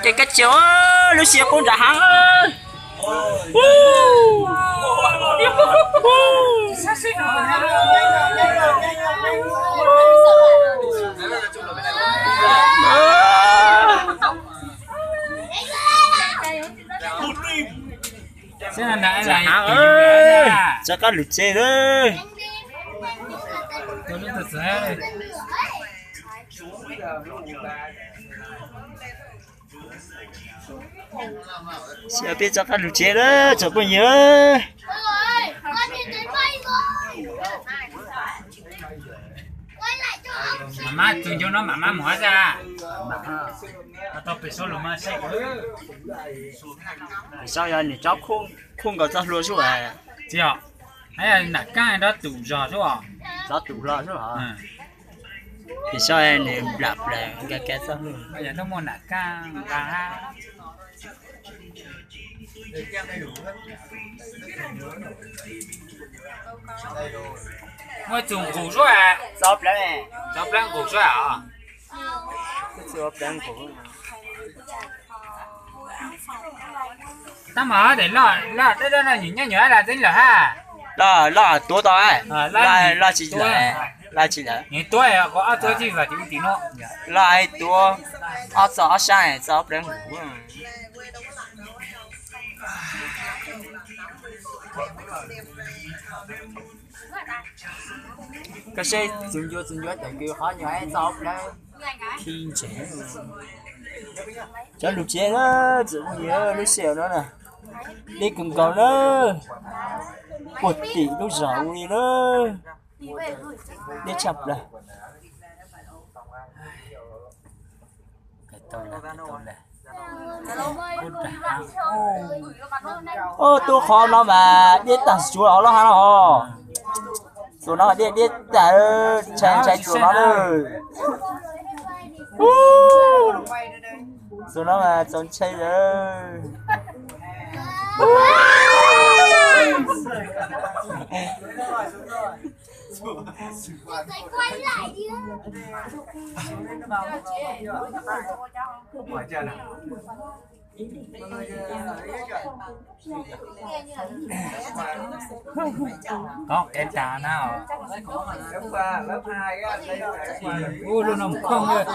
Ces kab cia lub siab qub nram hav. Rov qab lug tsev lawm. Xiab peb rov qab lug tsev lawm tsoom phooj ywg. Mam mab txug ncauj no mam mab mus hab xwb. Tau pem saud los mas saib. Pem saud yog nws tsob khuj nkaus txoj hlua sub. Tsis yog, nam kaab nrov tum zog sub. Tsob tum hlo sub. Pem saud nws nplam plaws nka ka txoj hlua. Yog nub muaj nam kaab nqa hab. Muaj txug nqus sub. Txog plawv nqus sub. Tab mas dej loj, loj dej loj no nyuam nyuam nyuam las teb lawm hab. Loj, loj tuav tau, loj tsis lawm, loj tsis lawm. Tuav, tuav tsis tim no. Loj tuav ob txoj ob sab txoj ob plawv nqus. Koj saib txug ncua txug ncua tawm kws qhov nyuag txoj ob plawv khi ntsev. Cov lug tsev na, txawm lub sij hawm no na, deb kawg nkaus na, puag tim lub zos ua li na, deb tshaj plaws. Ub, tub qhov no mas deb tag tsuav os lub hab no. Txuas no deb deb tag, ntshai ntshai txuas no lawm. Txuas no mas txaus ntshai lawm. Qoob qev taag na. Ub, lub no mus khooj.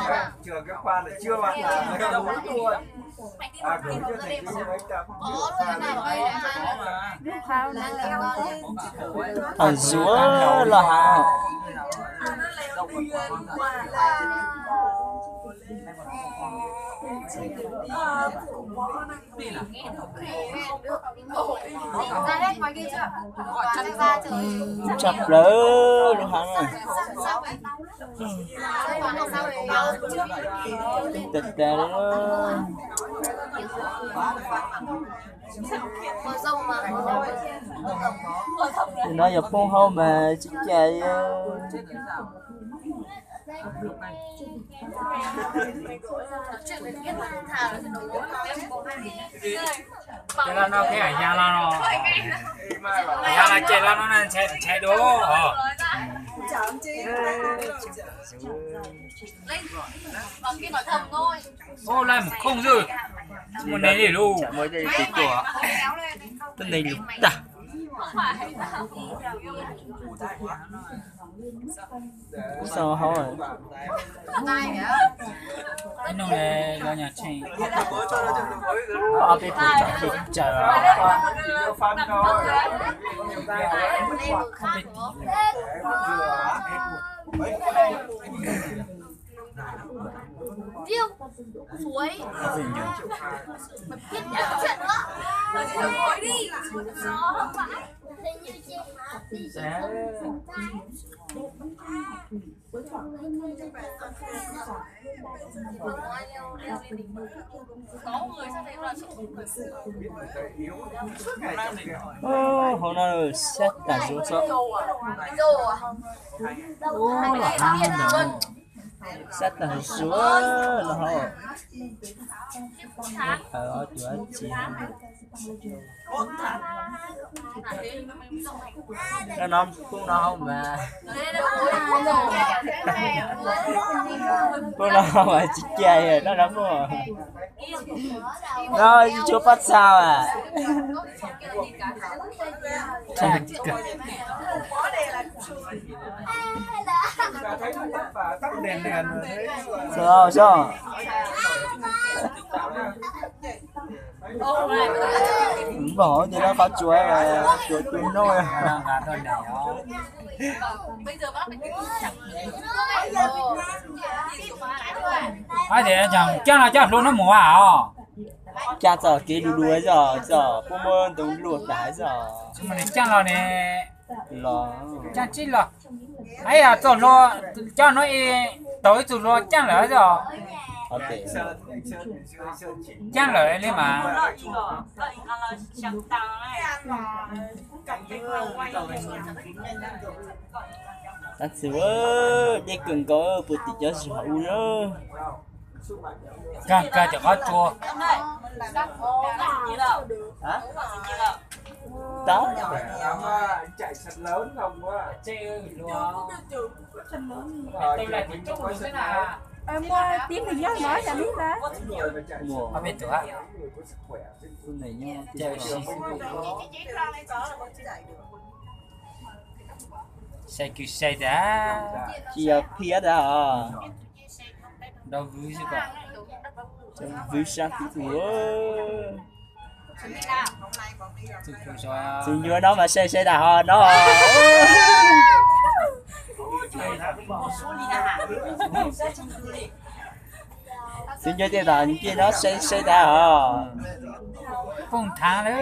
Thaum zuav los has. Tshaj plaws lub hav na. Tag tag li. Tus no yog poob hauv mas tsis cas. Ces los no peb hais ya los, ya los ces los no ntshai dua. Ub, laj mus khooj xwb, tsis muaj neeg li lauj. Tuab neeg lug tag. Xauj hauv. Ob peb puas tsom peb tsaws. Hauv no sab tas zuav xwb. Ub, los hab ntawd. Sab tag suav no hauv. Thawv ob cuav tsis. Noj no pub no hauv mas. Pub no hauv mas tsis cia noj no pub. No tsis tshua pab txha as. Npam ces lawv qhov tsuas, tsuas tus noob. Ab, tias caaj los coj hlua no mus as os. Caaj txog kev du lug xwb, txog puab muab ntoo luaj tas xwb. Caaj los ne, los caaj tsib los. Ab, yog txog hlua, coj no ib, tau ib tug hlua caaj lawm xwb os. Caaj lawm li mas. Tab sis deb kawg nkaus puag tim cov zos ub na. Kag kag cov qhov tsua. Tab Sai kws sai tas. Tsis yog phiab tas os. Vwv sab tib tug. Txiv ncuav no mas sai sai tas ho no. Txiv ncuav tej tom nce no sai sai tas ho. Pooj thaav lawm.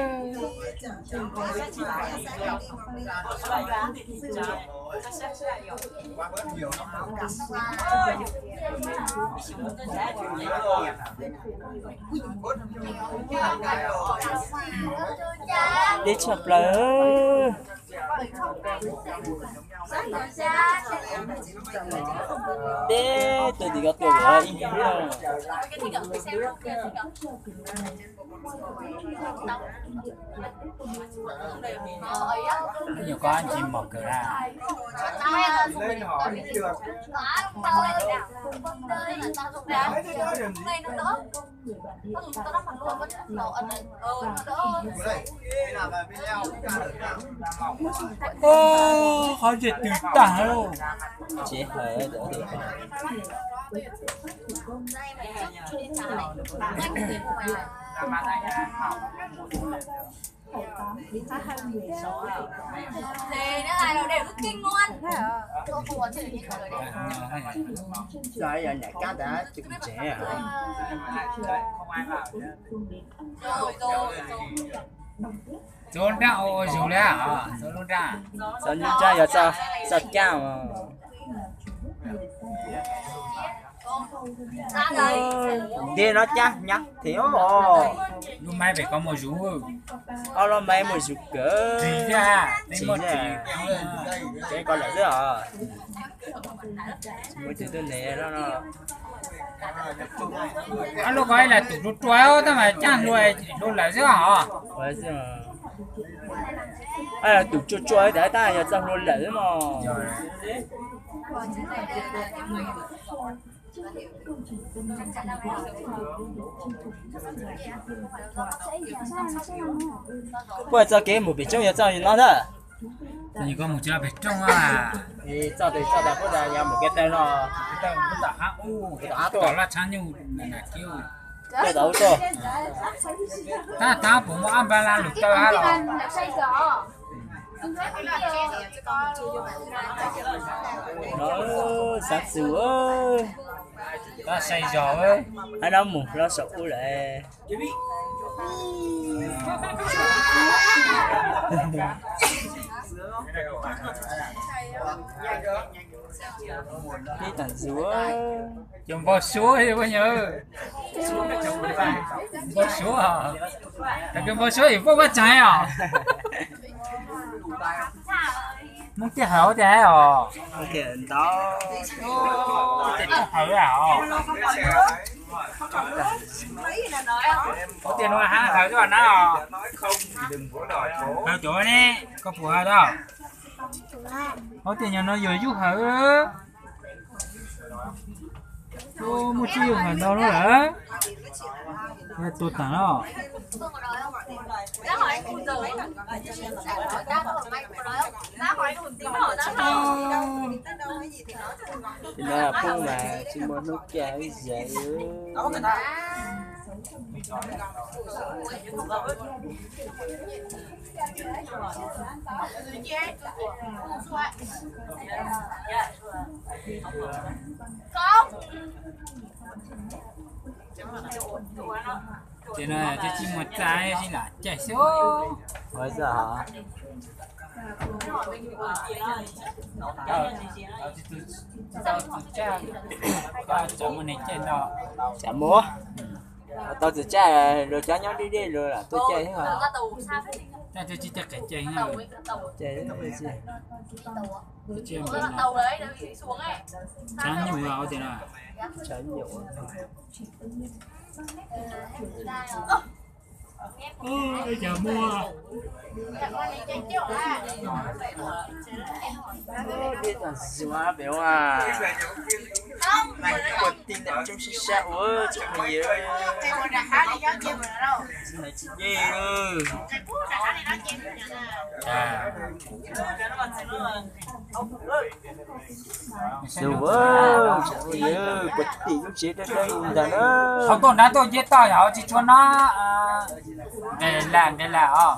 Deb tshaj plaws. Deb tuaj tim ko tuaj ib hnub. Nyuam ko ntsis mos kawg na. Qhov tseem twg tag lawm. Txaus lub nrab ua zus li, txaus lub nrab, txaus lub nrab yog txoj caj. Dej no caj hnyav thiab os. Lub maiv pem ko muaj zus. Ob lub maiv muaj zus kawg. Tsev ko lawm xwb os. Muaj tus tuaj ntev no. Ob lub ko ib las tum ruaj ruaj tab mas caj hlua, hlua lawm xwb os. Tus tsuaj tsuaj tas tab yog txoj hlua lawm xwb mog. Puag txoj kev mus pem roob yog txoj no ntag. Txoj mus tsis pem roob a. Txoj tes txoj tas puab tas yog mus kev taw no. Tom hab ub, tom laj tshab nyuj na kiv. Tuaj tom ub tuaj. Tab tab puas muaj ab npab laj lug taw hab los? Xav txwm, tab sai zog, hab no mus loj saum ub lawm. Ib tag ntxuav. Cov npau suav, npau suav, cov npau suav yim puab pab tsaig os. Hmoob tiaj hawv tias os. Tias hawv os. Ua tias no hab hawv cov na os. Hawv cov ne, koj puas hawv tau? Ua tias nyuag no yuav yub hawv. Muaj tsib yub hawv ntau lawm. Tua tas no. Peb mas tsis muaj hnub caij ib zaug. Ces no ces tsis muaj txaj, tsis lam caij xwb. Tsis tau txawm caij, tsis tau txawm muaj neeg caij ntau. Tsis muaj, tau txawm caij los cov nyob deb deb los lam tuaj caij thiab. Caij tsis caij qhia caij. Caij, tshav nyuj tias no. Tshav nyuj. Ib co muaj. Dej tag zuav pem ua. Ua tij ntawm tsooj sib sab ua tsis phooj ywg. Tsis hais tsis dej. Xyov, puag tim lub tsev dawb dawb ntag na. Thaum tuaj nrad tuaj nceb toj yog tsis tshua no. Nqes lam nqes lam os.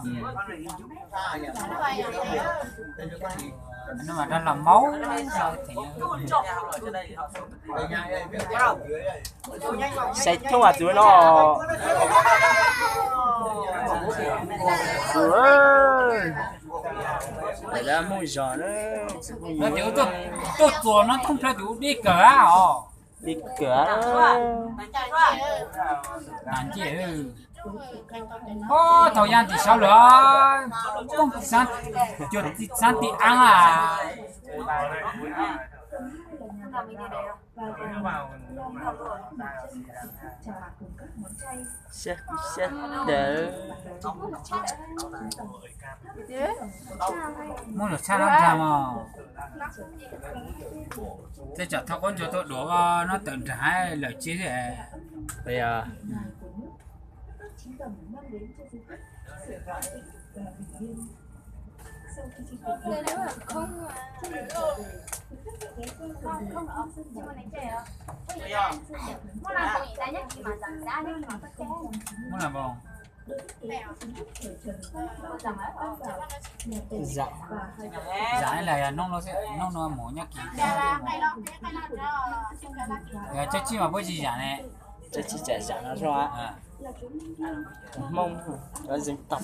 No mas rau los maub. Sai thooj a txuv no. Txuv, lawv muaj zog na. Tuaj txuas no thooj plaws tus dib kawg os. Dib kawg. Nas ncej. Thaum yaj tim saud lawm, poob tim xav, cuag tim xav tim aav a. Siab kuj siab tawv. Muab lus tshaj no nrag mog. Tej tsam thauj qaub ntsua tuaj duav no tawm nrag lawm tsis. Muab lam npoo. Zam, zam ib las yog noob no, noob no mus nyob kis. Yog tsib tsib mas puab tsis zam ne. Tsib tsib tsam zam no zoo. Hmoob, zeeg tau.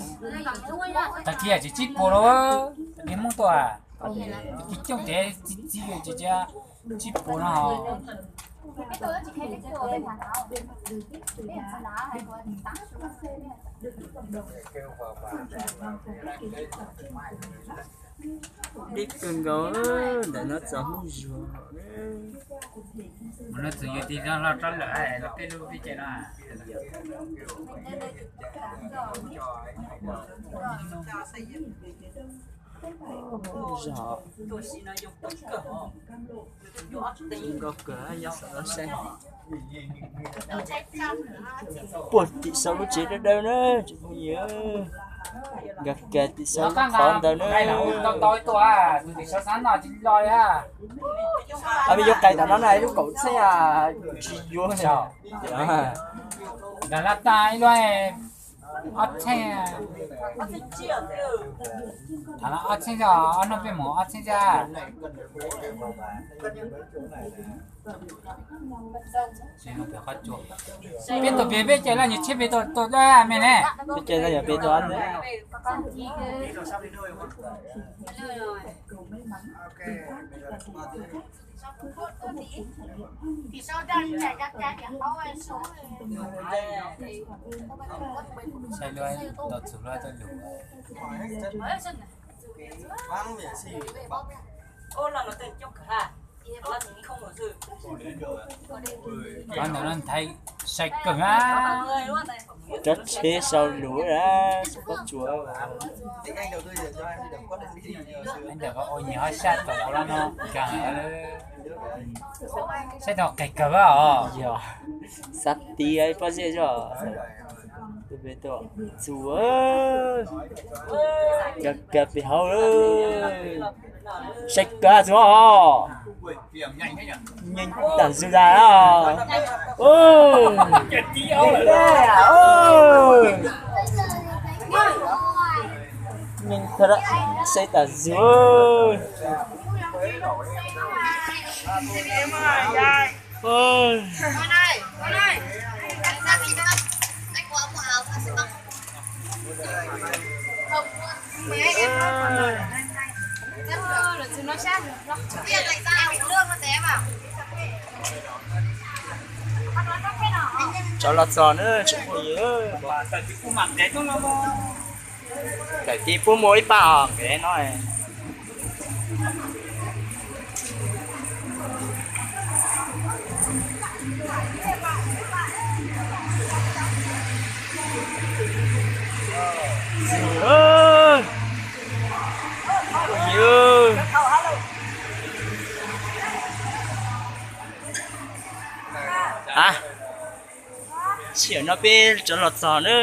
Tag kis tsis tsib puas los, tag kis Hmoob tuaj, tag kis coob ces txi txi tsis tsib puas no. Deb kawg nkaus, ntawm no txog Hmoob Zuag. Mus no txog yog tig loj loj rov lawm los tej lub teb chaws no. Zog. Nkauj kawg, yog xav los saib. Puag tim saum lub tsev dawb dawb na, tsis phooj ywg. Nkag kiag tim saum lub qhov ntawd na. Tus tim saum sab no tsis los li. Ab, yuav qais tom no na, ib lub kaum txheej tsis yuav. Nram laj tag ib lub ob txheej. Ob txheej, ob noj peb mos ob txheej xwb. Peb tus pem peb caij laj nyuag tsheb pem tus tus dab me ne. Peb caij laj nyuag pem tus. Saib lub tau txug lub tau lug. Cov ntawm no nthe sai kawg na. Cov tsheb sau lus na, tsheb pob tsuas. Ntawm ko ua nyias ho sab tom ua lab no nkag. Saib tau qis kawg os. Yog, xav tias pob zeb zog. Tus pem tuaj txug, kag kag pem hauv. Saib kawg txug os. Nyeej tas zug tas. Nyeej tas, saib tas zug. Tsov los txog na tsoom phooj ywg. Daim tib pub muaj ib pab os, nqe no. Phooj ywg, a, sij hawm no peb tsov los txog na.